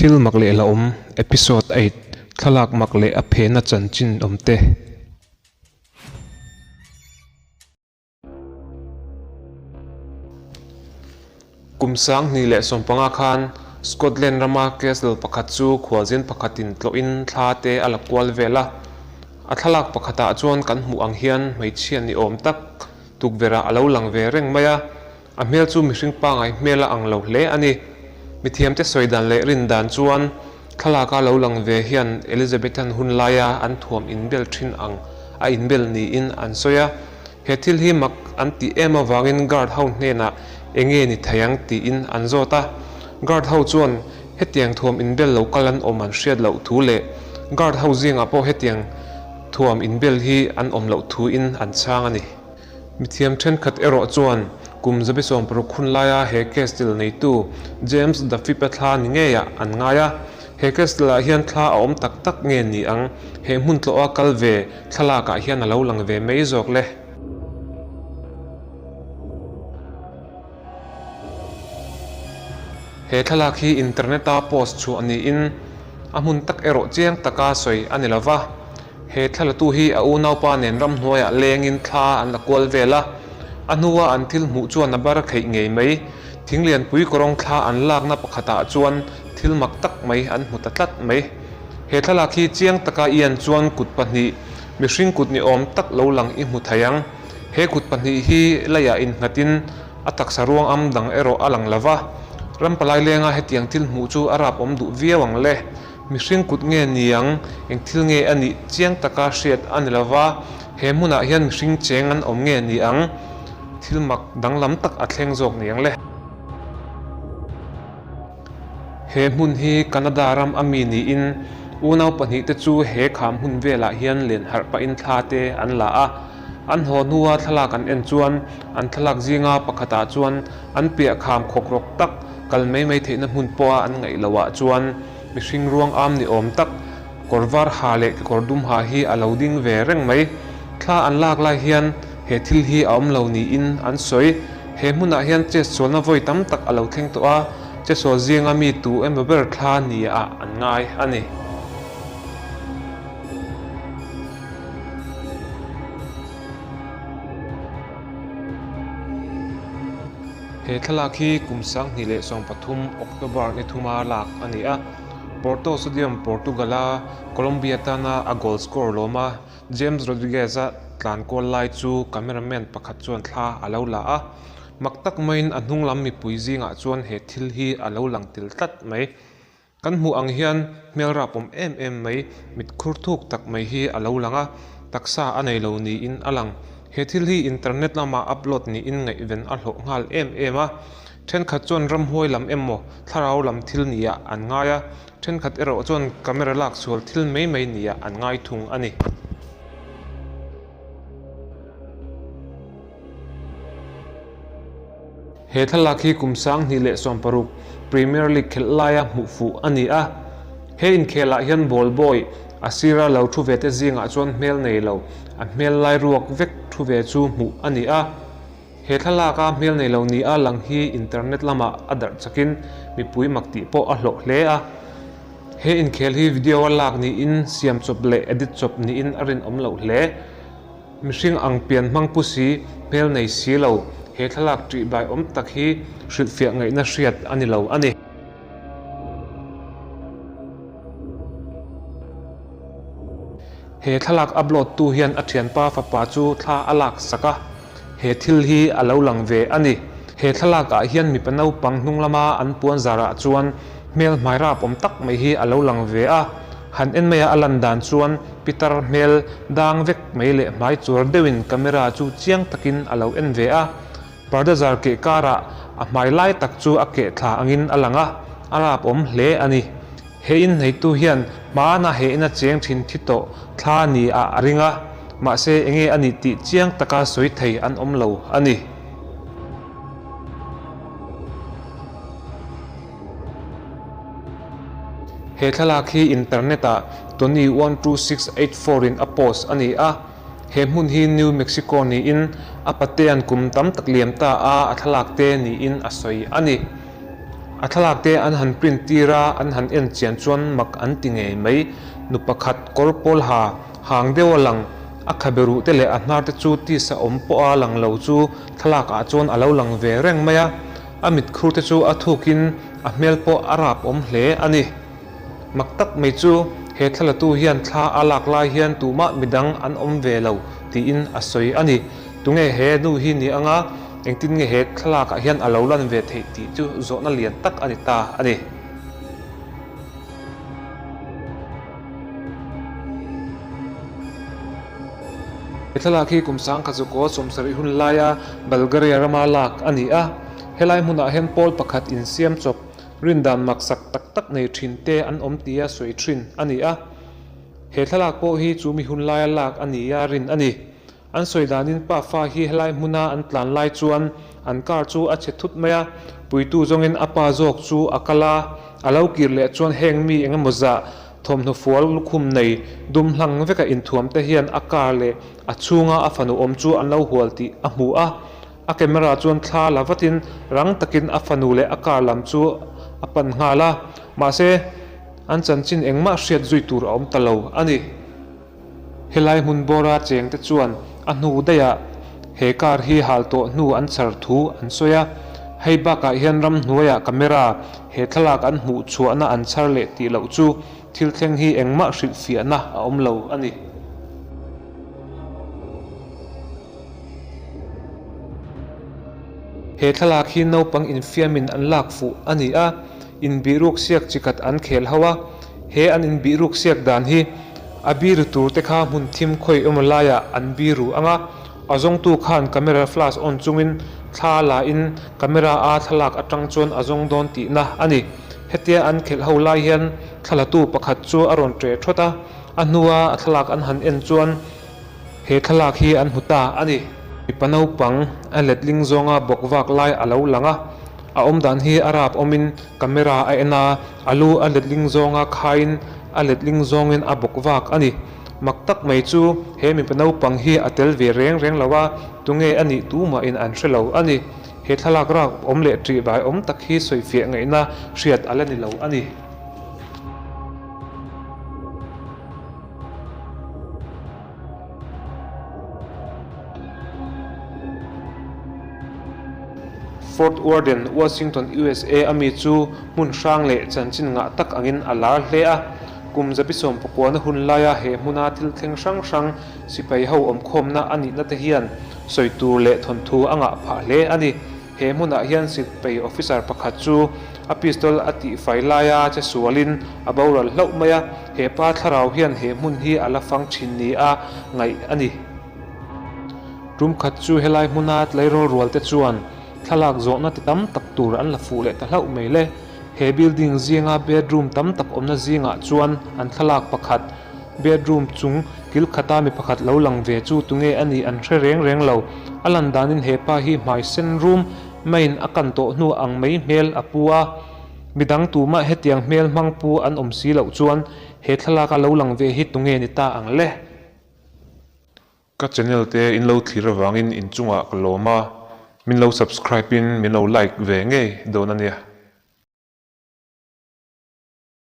Thil mak leh hlauhawm, Episode 8, Thlalak mak leh a phena chanchin awmte. Kum 2015 khan Scotland rama castle pakhat chu khualzin pakhatin tlawhin thla te a la kual vel a. A thlalak pakhatah chuan kan hmuh ang hian hmeichhia ni awm tak tukverh ah a lo lang ve reng mai a. A hmel chu mihring pangai hmel a ang lo hle a ni. Mithiamte sawi dan leh rin dan chuan thlalaka lo lang ve hian Elizabethan hun laia an thuam inbel thin ang a inbel niin an sawi a. He thil hi mak an tih em avangin guard ho hnenah eng nge ni thei ang tiin an zawt a. Guard ho chuan hetiang thuam inbel lo kal an awm an hriat loh thu leh guard ho zingah pawh hetiang thuam inbel hi an awm loh thuin an chhang a ni. Mithiam thenkhat erawh chuan kum 160 hun laia he castle neitu James Duffy-pa thla ni ngeiah an ngai a. He castle-ah hian thla a awm tak tak nge ni ang? He hmun tlawha kal ve thlalakah hian a lo lang ve mai zawk le. He thlalak hi internet-a post chhuah niin a hmun tak erawh chiang taka sawi a ni lo va. He thlalatu hi a unaupa nen ramhnuaiah lengin thla an la kual vel a, a hnua an thil hmuh chuan a bar theih ngei mai. Thinglianpui kawrawng thla an lakna pakhatah chuan thil mak tak mai an hmu ta tlat mai. He thlalak hi chiang taka i en chuan kut pahnih, mihring kut ni awm tak lo lang i hmu thei ang. He kut pahnih hi leiah innghatin a taksa ruang am dang erawh a lang lo va. Rampalai lenga hetiang thil hmuh chu a rap awm duh viau ang le. Mihring kut nge niang, eng thil nge a nih chiang taka hriat a ni lo va, he hmunah hian mihring cheng an awm nge ni ang? Thil mak danglam tak a thleng zawk niang le. He hmun hi Canada ram a mi niin unau pahnihte chu he kham hun velah hian len harh pahin thla te an la a. An haw hnua thlalak an en chuan an thlalak zinga pakhatah chuan an piah kham khawk rawk tak kal mai mai theihna hmun pawha an ngaih lohah chuan mihring ruang am ni awm tak kawr var ha leh kekawr dum ha hi a lo ding ve reng mai. Thla an lak lai hian he thil hi a awm lo niin an sawi. He hmunah hian chetsualna vawi tam tak a lo thleng tawh a, chetsual zinga mi tu emaw ber thla niah an ngai a ni. He thlalak hi kum 2013 October ni thuma lak a ni a, Porto Stadium, Portugal-a Colombia tana a goal score lawma James Rodriguez-a tlan kual lai chu cameraman pakhat chuan thla a lo la a, mak tak maiin a hnung lam mipui zingah chuan he thil hi a lo lang tel tlat mai. Kan hmuh ang hian hmel rapawm em em mai, mit khur thuk tak mai hi a lo lang a, taksa a nei lo niin a lang. He thil hi internet lama upload niin ngaihven a hlawh nghal em em a. Thenkhat chuan ramhuai lam emaw thlarau lam thil niah an ngai a, thenkhat erawh chuan camera lak sual thil mai mai niah an ngai thung a ni. He thlalak hi kum 2016 Premier League khelh laia hmuh fuh a ni a. He inkhelah hian ball boy a sira lo thu ve te zingah chuan hmel nei lo, a hmel lai ruak vek thu ve chu hmuh a ni a. He thlalaka hmel nei lo nia lang hi internet lamah a darh chakin mipui mak tih pawh a hlawh hle a. He inkhel hi video a lak niin siam chawp leh edit chawp niin a rinawm loh hle. Mihring ang pian hmang pu si, hmel nei si lo, he thlalak ṭih bai awm tak hi hrilhfiah ngaihna hriat a ni lo a ni. He thlalak upload tu hian a thianpa fapa chu thla a lak sak a, he thil hi a lo lang ve a ni. He thlalak ah hian mipa naupang hnung lama an puan zarah chuan hmel hmai rap awm tak mai hi a lo lang ve a. Han en maia a lan dan chuan pitar hmel dang vek mai leh hmai chuar deuhin camera chu chiang takin a lo en ve a. Parda zar keh karah a hmai lai tak chu a keh thla angin a lang a, a rap awm hle a ni. He inneitu hian hmana he ina cheng thin thi tawh thla ni ah a ring a, mahse enge a nih tih chiang taka sawi thei an awm lo a ni. He thlalak hi internet ah Tony 12684 in a post a ni a. He hmun hi New Mexico niin a patean kum tam tak liam ta a a thlalak te niin a sawi a ni. A thlalak te an han print tir a, an han en chian chuan mak an ti ngei mai. Nu pakhat kawr pawl ha hang deuh a lang, a khabe ruh te leh a hnar te chu tisa awm pawha lang lo chu thlalak ah chuan a lo lang ve reng mai a. A mitkhur te chu a thukin a hmel pawh a rap awm hle a ni. Mak tak mai chu he thlalatu hian thla a lak lai hian tumah midang an awm ve lo tiin a sawi a ni. Tunge he nu hi ni anga engtin nge he thlalakah hian a lo lan ve theih tih chu zawhna lian tak a ni ta a ni. He thlalak hi kum sangkhat zukaw sawmsarih hun laia Bulgaria rama lak a ni a. Helai hmunah hian pawl pakhat insiam chawp Rindan maksak tak tak nei thin te an awm tia sawi thin a ni a. He thlalak pawh hi chu mi hun laia lak a ni a rin a ni. An sawi danin pa fa hi helai hmuna an tlan lai chuan an car chu a chhe thut mai a, puitu zawngin a pa zawk chu a kal a, a lo kir leh chuan heng mi eng emaw zah thawmhnaw fual lukhum nei dum hlang veka inthuam te hian a car leh a chhunga a fanu awm chu an lo hual tih a hmu a. A camera chuan thla la vatin rang takin a fanu leh a car lam chu a pan nghal a, mahse an chanchin engmah hriat zui tur a awm ta lo a ni. Helai hmun bawra cheng te chuan a hnu daihah he car hi hal tawh hnu an chhar thu an sawi a, hei bakah hian ramhnuaiah camera he thlalak an hmuh chhuahna an chhar leh tih loh chu thil thleng hi engmah hrilhfiahna a awm lo a ni. He thlalak hi naupang infiamin an lak fuh a ni a, inbihruk siak chi khat an khel ho a. He an inbihruk siak dan hi a biru tur te kha hmun thim khawi emaw laiah an biru ang a, a zawngtu khan camera flash on chungin thla la in camera a thlalak atang chuan a zawng dawn tihna a ni. Hetia an khelh ho lai hian thlalatu pakhat chu a rawn ṭe thawt a, a hnua a thlalak an han en chuan He thlalak hi an hmu ta a ni. Mipa naupang a letling zawnga bawk vak lai a lo lang a, a awmdan hi a rap awmin camera a en a, a lu a letling zawnga khaiin a letling zawngin a bawk vak a ni. Mak tak mai chu he mipa naupang hi a tel ve reng reng lo a, tunge a nih tumahin an hre lo a ni. He thlalak rap awm leh ṭihbai awm tak hi sawifiah ngaihna hriat a la ni lo a ni. Fort Worden, Washington, USA a mi chu hmun hrang leh chanchin ngah tak angin a lar hle a. Kum zabi sawmpakuana hun laia he hmuna thil thleng hrang hrang sipai ho awmkhawmna a nihna te hian sawi tur leh thawnthu a ngah phah hle a ni. He hmunah hian sipai officer pakhat chu a pistol a tihfai laia che sualin a boral hlauh mai a, he pa thlarau hian he hmun hi a la fang thin ni a ngaih a ni. Tum khat chu helai hmuna tleirawl rual te chuan thlalak zawhna ti tam tak tur an la fuh leh ta hlauh mai le. He building zinga bedroom tam tak awmna zingah chuan an thlalak pakhat Bedroom chung kil khata mi pakhat lo lang ve chu tunge a nih an hre reng reng lo. A lan danin he pa hi hmai sen rum maiin a kan tawh hnu ang mai hmel a pu a. Midang tumah hetiang hmel hmang pu an awm si loh chuan he thlalaka lo lang ve hi tunge ni ta ang le? Ka channel te in lo thlir avangin inchungah ka lawm a, min lo subscribe in min lo like ve ngei dawn a nia.